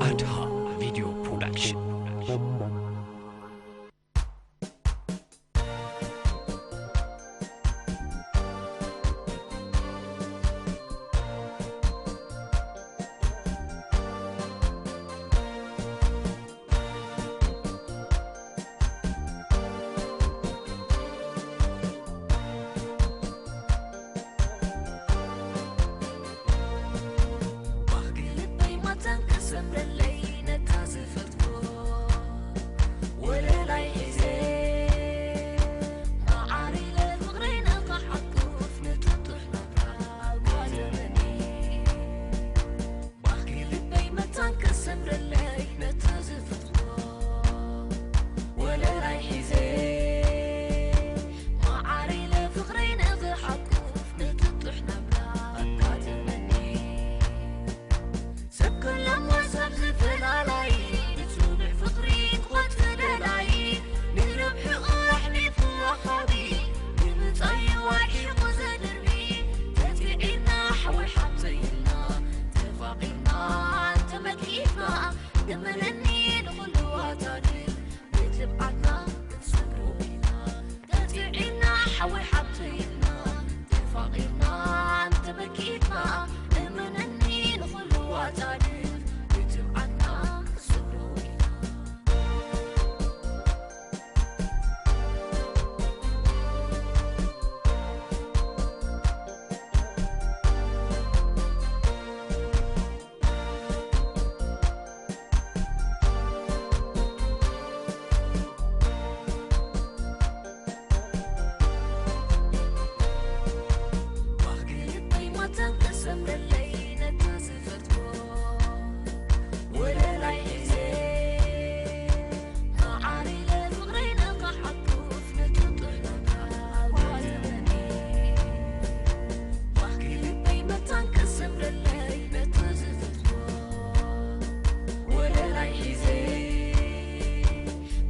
ኣድሃ ቪድዮ ፕሮዳክሽን። ባህጊ ልበይ ማታን ከሰምረለይ ነታ ዝፈትዎ ወለላይ ሒዘ ማዓር ኢለ ፍቕረይ ንኽሓቁፍ ንጥጡሕ ናብራ ኣጓደመኒ። ባህጊ ልበይ መታን ከሰምረለይ ነታ ዝፈትዎ ወለላይ ሒዘ ማዓር ኢለ ፍቕረይ ንኽሓቁፍ ንጥጡሕ ናብራ ኣጋደመኒ። ሰብ ከለሞ ሰብ ዝፈላላይ ብጽኑዕ ፍቕሪ ክኾት ፈደላይ ንረብሕኡ ኣሕሊፉ ወሃቢ ንምጻዩ ኣርሒቑ ዘድርቢ ተጽዒርና ሓወይ ሓብተይ ኢልና ተፋቒርና እንተመኪትና እመነኒ ንኹሉ ዋታ ድል ብትብዓትና ክንሰግሮ ኢና። ተጽዒርና ሓወይ ሓብተይ ኢልና ተፋቒርና እንተመኪትና እመነኒ ንኹሉ ዋታ ድል ብትብዓትና ክንሰግሮ ኢና። ባህጊ ልበይ ማታን ከሰምረለይ ነታ ዝፈትዎ ወለላይ ሒዘ ማዓር ኢለ ፍቕረይ ንኽሓቁፍ ንጥጡሕ ናብራ ኣጓደመኒ። ባህጊ ልበይ መታን ከሰምረለይ ነታ ዝፈትዎ ወለላይ ሒዘ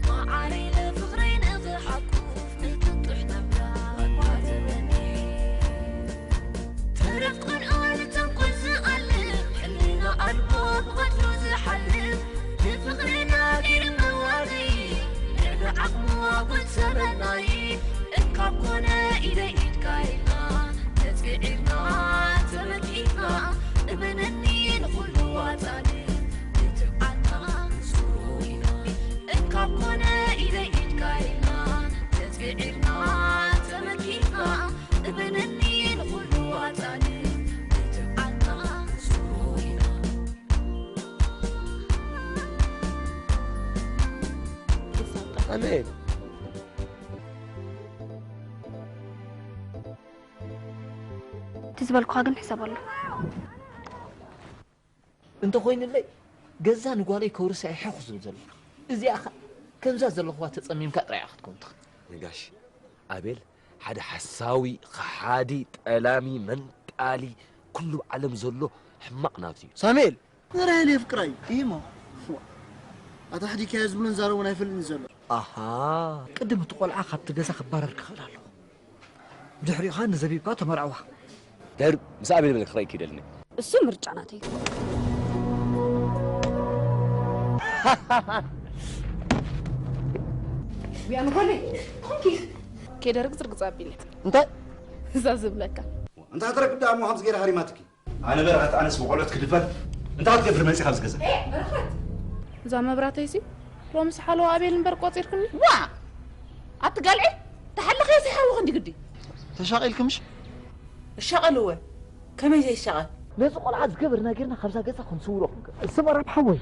ማዓር ኢለ ፍቕረይ ንኽሓቁፍ ንጥጡሕ ናብራ ኣጓደመኒ። ተረፍ ቅንኦ ንተንኮል ዝኣልም ሕልና ኣልቦ ብቐትሩ ዝሓልም ንፍቕርና ገይሩ መዋዘይ ልዕሊ ዓቕሙ ኣጉል ሰበናይ እንካብ ኮነ ኢደይ ኢድካ ኢልና ተጽዒርና ተመኪትና እመነኒ ንኹሉ ዋጻኒ ንትብዓትና ንስሩ ኢና እንካብ ኮነ ኢደይ ኢድካ ኢልና ተጽዒርና ተመኪትና እመነኒ ንኹሉ ዋጻኒ ንትብዓትና ንስሩ ኢና። ኣሜን። እቲ ዝበልኩኻ ግን ሕሰበሉ። እንተኾይኑለይ ገዛ ንጓለይ ከውርሳ እየ ሕኹ ዝብል ዘለኹ። እዚኣ ኸ ከምዛ ዘለኹዋ ተጸሚምካ ጥራይ ኢኻ ክትከውን ትኽእል። ነጋሽ፣ ኣቤል ሓደ ሓሳዊ፣ ኸሓዲ፣ ጠላሚ፣ መንጣሊ፣ ኩሉ ኣብ ዓለም ዘሎ ሕማቕ ናብቲ እዩ። ሳሙኤል! ንራሄል የፍቅራ እዩ። ኢሂሞ። ኣታ ሕዲካዮ ዝብሎ ንዛረቦን ኣይፈልጥን ዘሎ። ኣሃ። ቅድም እቲ ቆልዓ ካብቲ ገዛ ክባረር ክኽእል ኣለኹ። ብድሕሪኡ ኸኣ ንዘቢብ ከኣ ተመርዕዋ። ድሕር ምስ ኣቤል በለ ክረእኪ ይደልኒ። እሱ ምርጫ ናተይ። ቢያ ንኾነ ኮንኪ ከይደ ርግጽ ርግጽ ኣቢለ እንታይ እዛ ዝብለካ እንታይ ትረክብ ደኣ እሞ ከምዚ ገይራ ሃሪማትኪ ኣነ በረኸት ኣነስ ብቆልዑት ክድፈር እንታይ ክትገብር መፂኻ ኣብዚ ገዛ እዛ መብራተይሲ ሎምስ ሓለዋ ኣቤል እምበር ቆፂርክኒ ዋ ኣቲ ጋልዒ ተሓለኸ የሰሓወ ክንዲ ግዲ ተሻቒልኪ ምሽ እሻቐልወ ከመይ ዘይሻቐል ነዚ ቆልዓ ዝገብር ነገርና ካብዛ ገዛ ክንስውሮ ክንገብር ስመ ረብሓወይ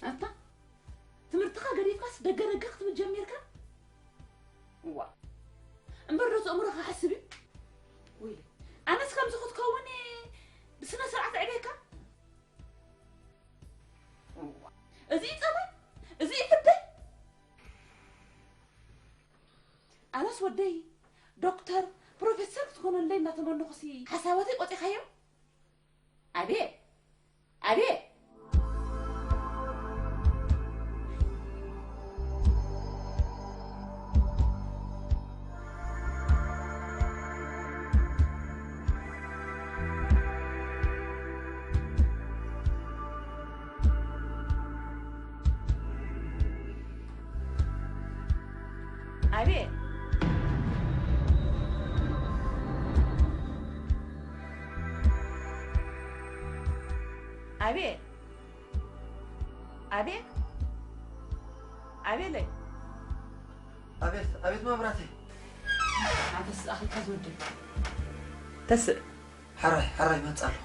ኣታ ትምህርትኻ ገዲፍካስ ደገ ደገ ክትብል ጀሚርካ? እዋ እምበር ዶ ኣእምሮኻ ክሓስብ እዩ? ወይለ ኣነስ ከምዚ ክትከውን ብስነ ስርዓት ኣዕብየካ? እዋ እዚ እዩ ጸባይ? እዚ እዩ ፍርደይ? ኣነስ ወደይ ዶክተር ፕሮፌሰር ክትኮነለይ እናተመነኹሲ ሓሳባተይ ቆጢኻዮ? ኣቤት ኣቤት ኣቤት! ኣቤት! ኣቤት! ኣቤለይ! ኣቤት! ኣቤት መብራተይ! ኣንተስ ኣኽልካ ዝወደይ። ተስእ። ሓራይ፣ ሓራይ ይመጽእ ኣሎ።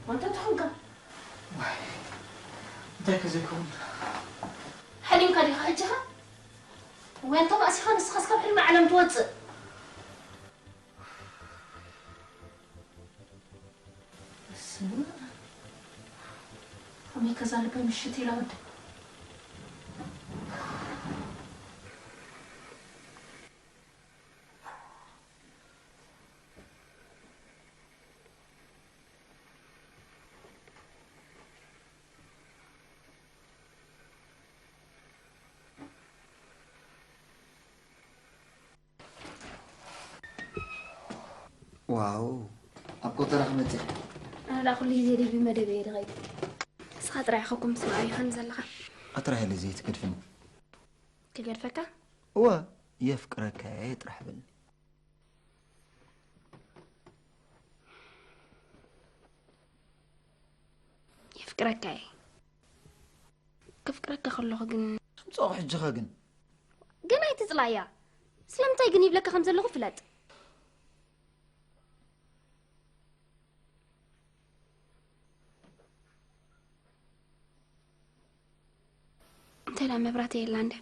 ኣንታ እንታይ ኾንካ? ዋይ፣ እንታይ ከ ዘይከውን? ሓሊምካ ዲኻ ሕጂኻ? ወይ ኣንታ ባእሲኻ ንስኻስ ካብ ሕልሚ ዓለም ትወጽእ? በስመ ኣብ። ከመይ ከዛ ልበይ ምሽት ኢላ ወደ። ዋው፣ ኣብ ቆጸራ ክመጽእ። ኣነ ደኣ ኩሉ ግዜ ደይ ብመደብ እየ ዝኸይድ። ንስኻ ጥራይ ኢኻ እኮ ምስ ንኣቢኻኒ ዘለኻ። ኣትራሄለ ዘይትገድፍኒ። ክገድፈካ? እወ፣ የፍቅረካ እየ ጥራሕ በልኒ። የፍቅረካ እየ። ከፍቅረካ ከለኹ ግን። ትምጽኦ ሕጂኸ ግን? ግን ኣይትጽላያ። ስለምንታይ ግን ይብለካ ከም ዘለኹ ፍለጥ። እንታይ ደኣ መብራት የላ እንደ?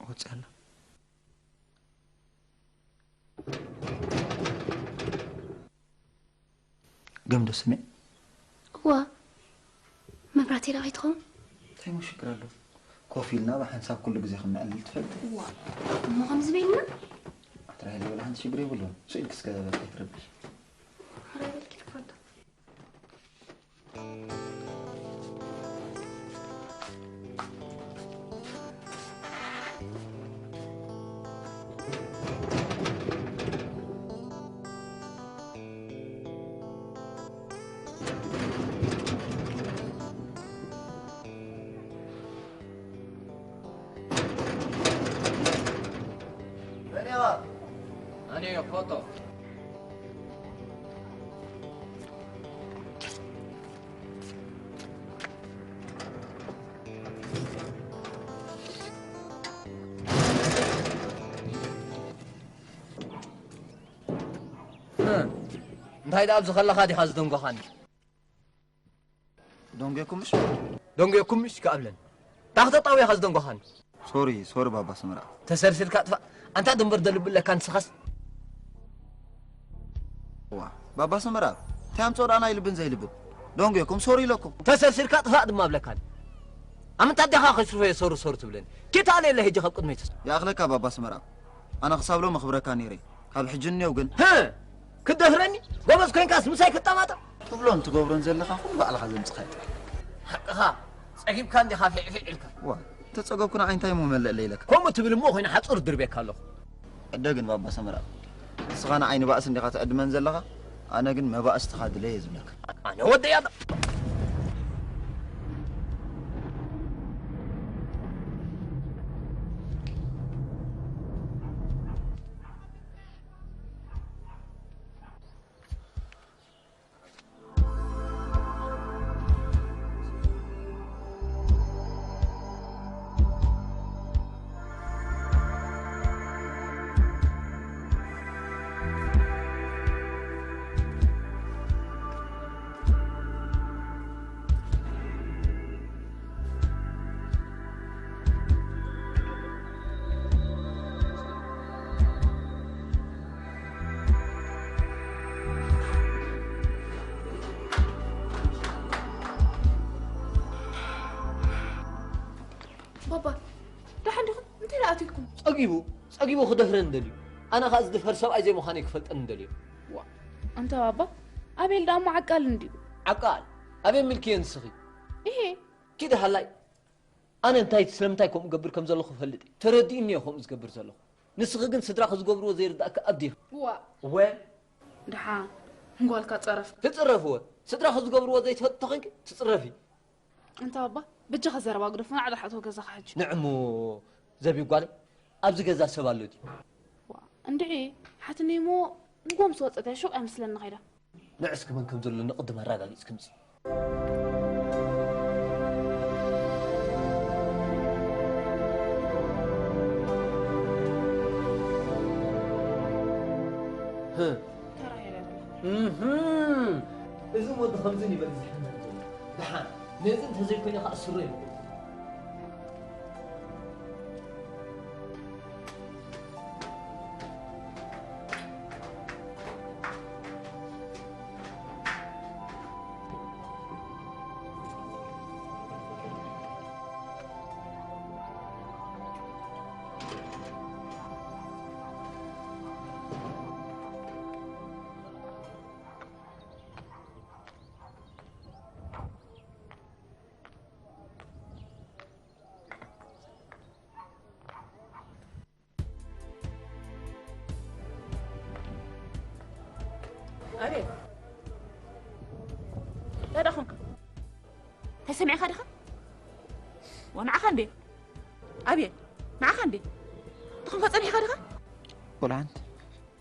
ወጽያ ኣላ። ገምዶ ስሜ? እዋ፣ መብራት ኢላ ከይትኸውን? እንታይ እሞ ሽግር ኣለዎ? ኮፍ ኢልና ብሓንሳብ ኩሉ ግዜ ከም ነዕልል ትፈልጢ? እዋ፣ እሞ ከምዚ በይልና? ኣትራሄለ በላ ሓንቲ ሽግር የብሉን። ስኢልኪ እስከ በቃ ኣይትረብሽ። ሕራይ በልኪ ትፈዶ። መን ኢኻ? ኣነ እየ፣ ፎቶ። እ፣ እንታይ ደኣ ኣብዚ ከለኻ ዲኻ ዝደንጎኻኒ? ደንጎየኩም ምሽ? ደንጎየኩም ምሽ ከኣብለን። እንታይ ክተጣውየኻ ዝደንጎኻኒ? ሶሪ ሶሪ ባባ ሰመራ። ተሰልስልካ ጥፋእ። ኣንታ ድንበር ደልብለካ ንስኻስ። ዋ ባባ ሰመራ፣ እንታይ ኣምጾ ደኣ ናይ ልብን ዘይልብን? ደንጎየኩም ሶሪ ኢለኩም። ተሰልስልካ ጥፋእ ድማ እብለካ። ኣምንታ ዲኻ ከይስርፎ እየ ሶሪ ሶሪ ትብለኒ? ኪታ ለለ ሄጂ ካብ ቅድመይ ተስ- ይኣኽለካ ባባ ሰመራ። ኣነ ክሳብ ሎም ኣኽብረካ ነይረ። ካብ ሕጂ እኔው ግን። ህ! ክደፍረኒ? ጎበዝ ኮይንካስ ምሳይ ክጠማጠም? ትብሎን ትገብሮን ዘለኻ ኩሉ ባዕልኻ ዘምጽኻ ጥራሕ። ሓቅኻ፣ ጸጊብካ እንዲኻ ፊዕፊዕ ኢልካ። ዋ፣ ተጸገብኩ ንዓይ እንታይ እሞ መለለይ ኢለካ? ከምኡ ትብል እሞ ኮይነ ሓጹር ድርቤካ ኣለኹ። ዕደ ግን ባባ ሰመራ፣ ንስኻ ንዓይ ንባእሲ እንዲኻ ትዕድመን ዘለኻ፣ ኣነ ግን መባእስትኻ ድለየ ዝብለካ። ኣነ ወደያ ባባ፣ ደሓን ዲኹም? እንታይ ደኣ ኣትዩኩም? ጸጊቡ፣ ጸጊቡ ክደፍረኒ ደልዩ። ኣነ ኸኣ ዝድፈር ሰብኣይ ዘይምዃነይ ክፈልጠኒ ደልዩ። ዋ፣ ኣንታ ባባ፣ ኣቤል ደኣ እሞ ዓቃል እንድዩ። ዓቃል? ኣበይ ምልክዮ ንስኺ? እሄ። ኪዲ ሃላይ። ኣነ እንታይ ስለምንታይ ከምኡ ገብር ከም ዘለኹ እፈልጥ እየ። ተረዲኡኒ እየ ከምኡ ዝገብር ዘለኹ። ንስኺ ግን ስድራኺ ዝገብርዎ ዘይርዳእኪ ኣዴኺ። ዋ። እወ። ደሓን ጓልካ ጸረፍካ። ትጽረፍወ። ስድራኺ ዝገብርዎ ዘይትፈልጢ ተኾይንኪ ትጽረፊ። ኣንታ ባባ፣ በጃኻ ዘረባ ግደፎ፣ ንዓ ዶ ሓቶ ገዛኻ ሕጂ። ንዕሞ ዘቢ ጓለይ፣ ኣብዚ ገዛ ሰብ ኣሎ ድዩ? ዋ፣ እንድዒ፣ ሓትነይ እሞ ንጎ ምስ ወጸት እያ ሹቕ እያ መስለኒ ከይዳ። ንዕ እስኪ መን ከም ዘሎ ንቕድም ኣረጋጊጽ ክምጽእ። ህም። ተራሂለ ደላ። እህም። እዚ ወዲ ከምዚ ይበል ዝሕመል ዘሎ። ደሓን፣ ነዚ እንተዘይኮይነ ኸኣ ስረ ይብሉ። ኣቤል፣ እንታይ ደኣ ኾንካ? እንታይ ሰሚዕካ ዲኻ? ዋ፣ ንዓኻ እንዴ? ኣቤል፣ ንዓኻ እንዴ? ትኾንካ ጸኒሕካ ዲኻ? ወላ ሓንቲ።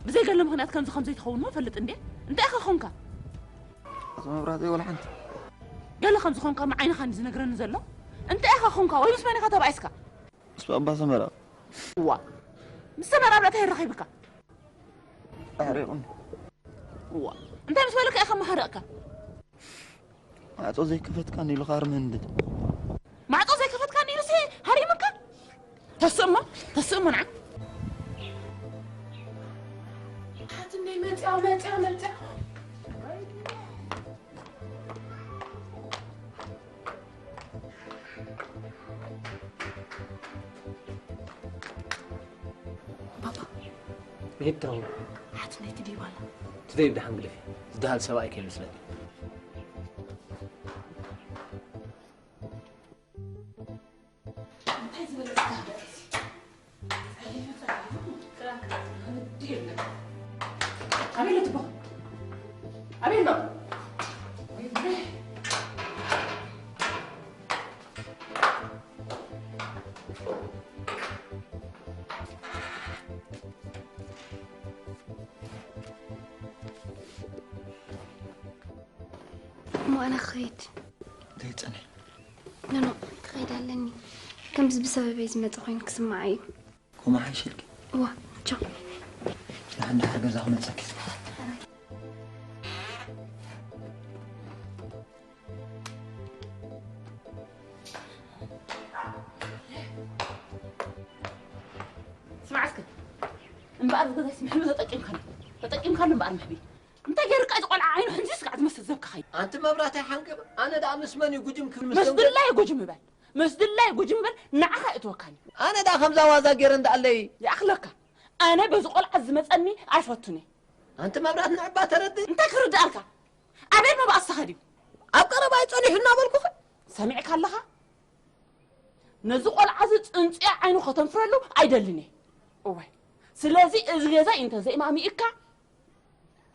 ብዘይ ገለ ምኽንያት ከምዚ ከም ዘይትኸውን እውን እፈልጥ እንዴ? እንታይ ኢኻ ኾንካ? ኣቶ መብራህተይ፣ ወላ ሓንቲ። ገለ ከም ዝኾንካ እሞ ዓይንኻ እንዲ ዝነግረኒ ዘሎ? እንታይ ኢኻ ኾንካ? ወይ ምስ መን ኢኻ ተባኢስካ? ምስ ባባ ሰመራ። እዋ። ምስ ሰመራ ብለታ ይረኺብካ? ኣሕሪቑኒ። እዋ። እንታይ ምስ በለካ ኢኻ መሓረቕካ? ማዕጾ ዘይከፈትካኒ ኢሉ ኻርመ እንድት። ማዕጾ ዘይከፈትካኒ ኢሉሲ ሃሪምካ? ተስእሞ፣ ተስእሞ ንዓ። ሓትነይ መጽያ፣ መጽያ፣ መጽያ። ባባ። መሄድ ትረው። ሓትነይ ትድይብ ኣላ። ትደይብ ደሓን ግደፊ። ዝደሃል ሰብኣይ ከይመስለኒ። እንታይ ዝበለ ጸሓፊ እዚ? ጸሒፉ፣ ጸሒፉ። ኣበይ ኣሎ ትቦ? ኣበይ ኣሎ? እሞ ኣነ ክኸይድ። ዘይጸንሕ። ኖኖ፣ ክኸይድ ኣለኒ። ከምዚ ብሰበበይ ዝመጸ ኮይኑ ክስምዓ እዩ። ከምኡ ሓይሸልኪ። እዋ፣ ቻው። ደሓን ደሓር ገዛ ክመጸኪ። እምበኣር ዝገዛይ ስምሕቢ ተጠቂምካሉ። ተጠቂምካሉ እምበኣር ምሕቢ። እንታይ ገይርካ እዚ ቆልዓ ዓይኑ ሕንዚስ ጋዕ ዝመስል ዘብካ ኸይድ? ኣንቲ መብራህታይ ሓንገብ፣ ኣነ ደኣ ምስ መን እዩ ጉጅም ክብል ምስ ምስ ደንጎ- ድላይ ጉጅም በል። ምስ ድላይ ጉጅም በል። ንዓኻ እትወካኒ። ኣነ ደኣ ከምዛ ዋዛ ገይረ እንዳኣለይ። ይኣኽለካ። ኣነ በዚ ቆልዓ ዝመጸኒ ኣይፈቱን እየ። ኣንቲ መብራት ንዕባ ተረድእ። እንታይ ክርድኣልካ? ኣበይ መባእስኻ ድዩ? ኣብ ቀረባ እዩ ጸኒሑ እናበልኩኺ። ሰሚዕካ ኣለኻ? ነዚ ቆልዓ እዚ ጽንጽያ ዓይኑ ከተንፍረሉ ኣይደልን እየ። እዋይ፣ ስለዚ እዚ ገዛ እንተ ዘይማሚእካ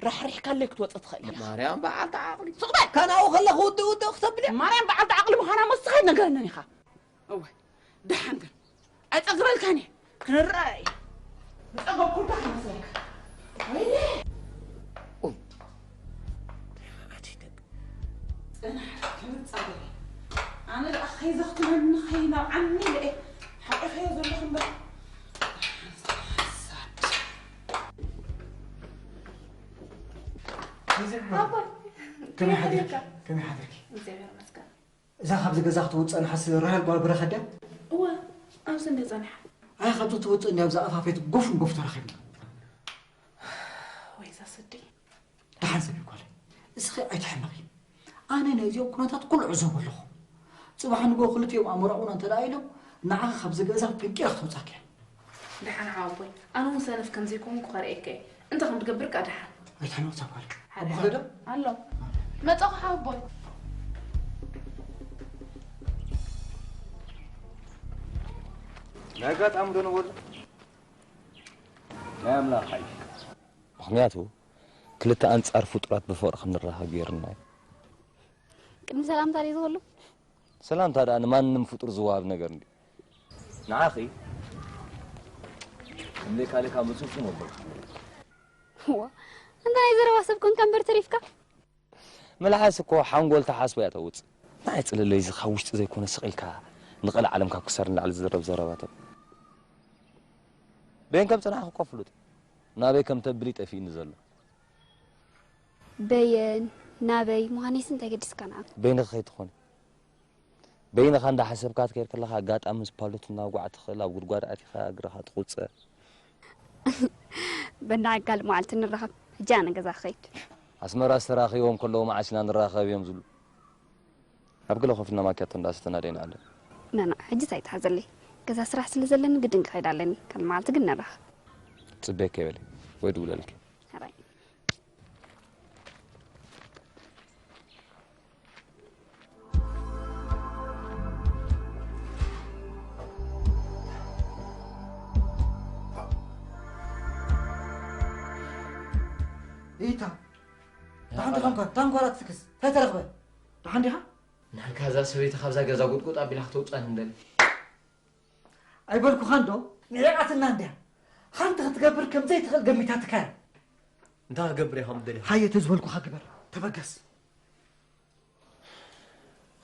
ራሕሪሕካለይ ክትወጽእ ትኽእል ኢኻ። ማርያም በዓልቲ ዓቕሊ። ስቕ በል! ካናኡ ከለኹ ውድእ ውድእ ክተብል እያ። ማርያም በዓልቲ ዓቕሊ ምዃና መስተኻ ኣይነገረንን ኢኻ። እዋይ፣ ደሓን ግን ኣይጸግበልካን እየ። ክንረኣይ ምጸገብኩልካ ከይመስለካ። ወይኔ! ጽናሕ ክብል ጻገሪ። ኣነ ደኣ ከይዘኽትመኒ ከይናብዓኒ ኢለ እየ ሓቂፈዮ ዘለኹ እምበር። ሓሳድ። ኣቦይ፣ ከመይ ሓዲርኪ? ከመይ ሓዲርኪ? እግዚኣብሔር ይመስገን። እዛ ካብዚ ገዛ ክትወፅእ ንሓስብ ራሄል ጓል ብረኸ ድያ? እወ፣ ኣብዚ እንድያ ጸኒሓ። ኣይ፣ ካብዚ ክትወፅእ እንድያ ኣብዛ ኣፋፌት ጎፍ ንጎፍ ተራኺብና። ወይ እዛ ስዲ። ደሓን ሰብ እዩ ጓለይ። እስኺ ኣይትሕመቒ። ኣነ ናይዚኦም ኩነታት ኩሉ ዕዘቦ ኣለኹ። ጽባሕ ንግሆ ክልቲኦም ኣሞራቑና እንተ ደኣ ኢሎም፣ ንዓኺ ካብዚ ገዛ ፈንቂላ ክትወጻኪ እያ። ደሓን ሓወቦይ፣ ኣነ እውን ሰነፍ ከም ዘይኮንኩ ከርእየካ እየ። እንታይ ከም ትገብር ከኣ ደሓን። ኣይትሕመቒ እዛ ጓለይ። ኣቦኺ ከ ዶ? ኣሎ። መጻኹ ሓወቦይ። ናይ ኣጋጣሚ ዶ ነበሩ? ናይ ኣምላኽ ሓይሊ። ምኽንያቱ ክልተ ኣንጻር ፍጡራት ብፍቕሪ ከም ንራኸብ ገይሩና እዩ። ቅድሚ ሰላምታ ድዩ ዝህሉ? ሰላምታ ደኣ ንማንም ፍጡር ዝወሃብ ነገር እንድዩ። ንዓኺ ከም ለይካልካ ብጽፉም ኣበልኩ። ዋ፣ እንታይ ናይ ዘረባ ሰብ ኮንካ እምበር ተሪፍካ? መልሓስ እኮ ሓንጎል ተሓስቦ እያ ተውጽእ። ንዓይ ጽለለይ እዚ ካብ ውሽጢ ዘይኮነ ስቕ ኢልካ ንቐልዓለም ካብ ክሳድ ንላዕሊ ዝዝረብ ዘረባታት። በየን ከም ጸናሕኩ እኮ ፍሉጥ እዩ። ናበይ ከም ተብሊ ጠፊእኒ ዘሎ። በየን ናበይ ምዃነይስ እንታይ ገዲስካ ንዓኻ? በይንኺ ከይትኾኒ። በይንኻ እንዳሓሰብካ ክትከይድ ከለኻ ኣጋጣሚ ምስ ፓሎት እናወጓዕካ ትኽእል ኣብ ጉድጓድ ኣቲኻ እግርኻ ትቑጸር። በናይ ካልእ መዓልቲ ንራኸብ። ሕጂ ኣነ ገዛ ክኸይድ። ኣስመራ ዝተራኸብዎም ከለዉ መዓስ ኢና ንራኸብ እዮም ዝብሉ። ኣብ ገለ ኮፍ ኢልና ማክያቶ እንዳሰተና ዶ ኣይንዕልል? ናና፣ ሕጂስ ኣይትሓዘለይ። ገዛ ስራሕ ስለ ዘለኒ ግድን ክኸይድ ኣለኒ። ካልእ መዓልቲ ግን ንራኸብ። ክጽበየኪ እየ በሊ ወይ ድውለልኪ። ሕራይ። ኢታ ደሓን ዲኻ? እንኳን ታንኳራ ትስክስ እንታይ ተረኽበ? ደሓን ዲኻ? ናንካ እዛ ሰበይቲ ካብዛ ገዛ ጎጥጎጥ ኣቢላ ክተውፅኣኒ ንደሊ። ኣይበልኩኻን ዶ? ንዒቓትና እንድያ። ሓንቲ ክትገብር ከም ዘይትኽእል ገሚታትካ እያ። እንታይ ክገብር ኢኻ ምደልያ? ሃየ፣ እቲ ዝበልኩኻ ግበር። ተበገስ።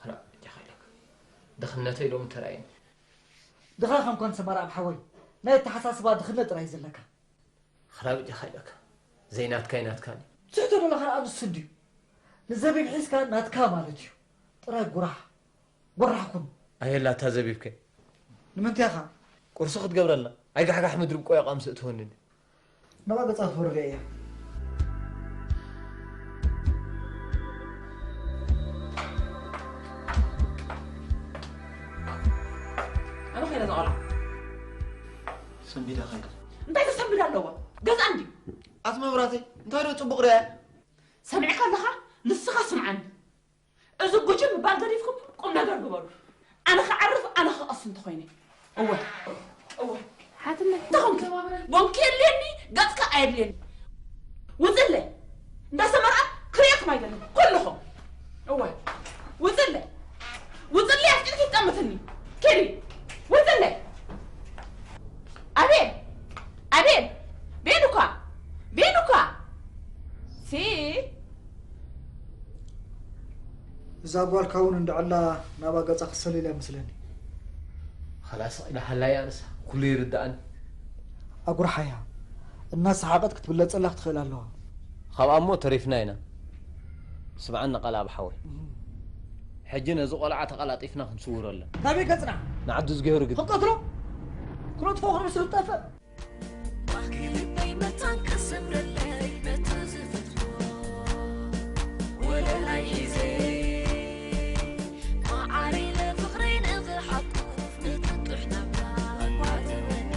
ኽራእ በጃኻ ኢለካ። ድኽነተይ ሎሚ ተራእየኒ። ድኻ ኸም ኮንሰ መርኣብ ሓወይ፣ ናይ ኣተሓሳስባ ድኽነት ጥራይ እዩ ዘለካ። ኽራእ በጃኻ ኢለካ። ዘይናትካ ኣይናትካን እዩ። ትሕቶ ዶ ለኻ ንሱ እንድዩ። ንዘቢብ ሒዝካ ናትካ ማለት እዩ። ጥራይ ጉራሕ። ጎራሕ ኩን። ኣየላ እታ ዘቢብከ። ንምንታይ ኢኻ? ቁርሲ ክትገብረልና። ኣይጋሕጋሕ ምድሪ ብቆያቋ ምስ እትወኒ። ናብኣ ገጻ ክትወርድ እያ። ኣነ ኸይደ ዝቐልዓ። ሰንቢዳ ኸይደ። እንታይ ተሰንብድ ኣለዋ? ገዛ እንዲ። ኣቲ መብራተይ፣ እንታይ ዶ ጽቡቕ ርኣያ? ሰሚዕካ ኣለኻ? ንስኻ ስምዓኒ። እዚ ጉጅም ምባል ገዲፍኩም ቁም ነገር ግበሩ። ኣነ ክዓርፍ ኣነ ክቐስ እንተኾይነ። እወ እወ ሓትነት እንታይ ኾንኪ? ቦንኪ የድልየኒ፣ ገጽካ ኣየድልየኒ። ውፅለይ እንዳ ሰመርኣ ክርእየኩም ኣይደልን ኩልኹም። እወ ውፅለይ ውፅለይ ኣፍቂርኪ ትጠምትኒ። ኪዲ ውፅለይ። ኣቤል ኣቤል ቤኑካ ቤኑካ ሲ እዛ ጓልካ እውን እንድዕላ ናባ ገጻ ክትሰልል እያ መስለኒ። ኸላስ ኢላ ሃላያ ንሳ ኩሉ ይርድኣኒ። ኣጉርሓያ እናሰሓቐት ክትብለጸላ ክትኽእል ኣለዋ። ካብኣ እሞ ተሪፍና ኢና። ስምዓኒ ቃል ኣብ ሓወይ። ሕጂ ነዚ ቆልዓ ተቐላጢፍና ክንስውረለን። ናበይ ገጽና? ንዓዲ ዝገሩ ግዲ። ክንቀትሎ? ክነጥፎ ክንምስል ዝጠፍእ? መታን ክስምረለይ ነቲ ዝፈትዎ ወለላይ ሒዘ፣ ማዓረይ ንፍቕረይ ንኽሓቁፍ ንጥጡሕ ናብራ ኣጓትበኒ።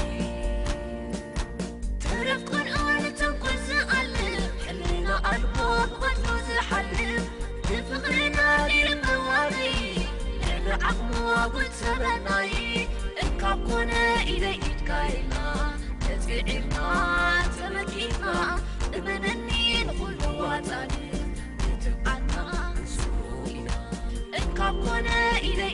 ተረፍ ቆልዓ ንተንኮል ዝኣልም፣ ሕልና ኣልቦ ብቐትሉ ዝሓልም፣ ንፍቕርና ሊል መዋሪ፣ ልዕሊ ዓቕሙ ኣጉል ሰበናይ፣ እንካብ ኮነ ኢደይ ኢድካ ኢልና፣ ተጽዒርና ተመኪትና፣ እመነኒ ንኹሉ ዋጻኒ፣ ንትብዓትና ንሱ ኢና። እንካብ ኮነ ኢደይ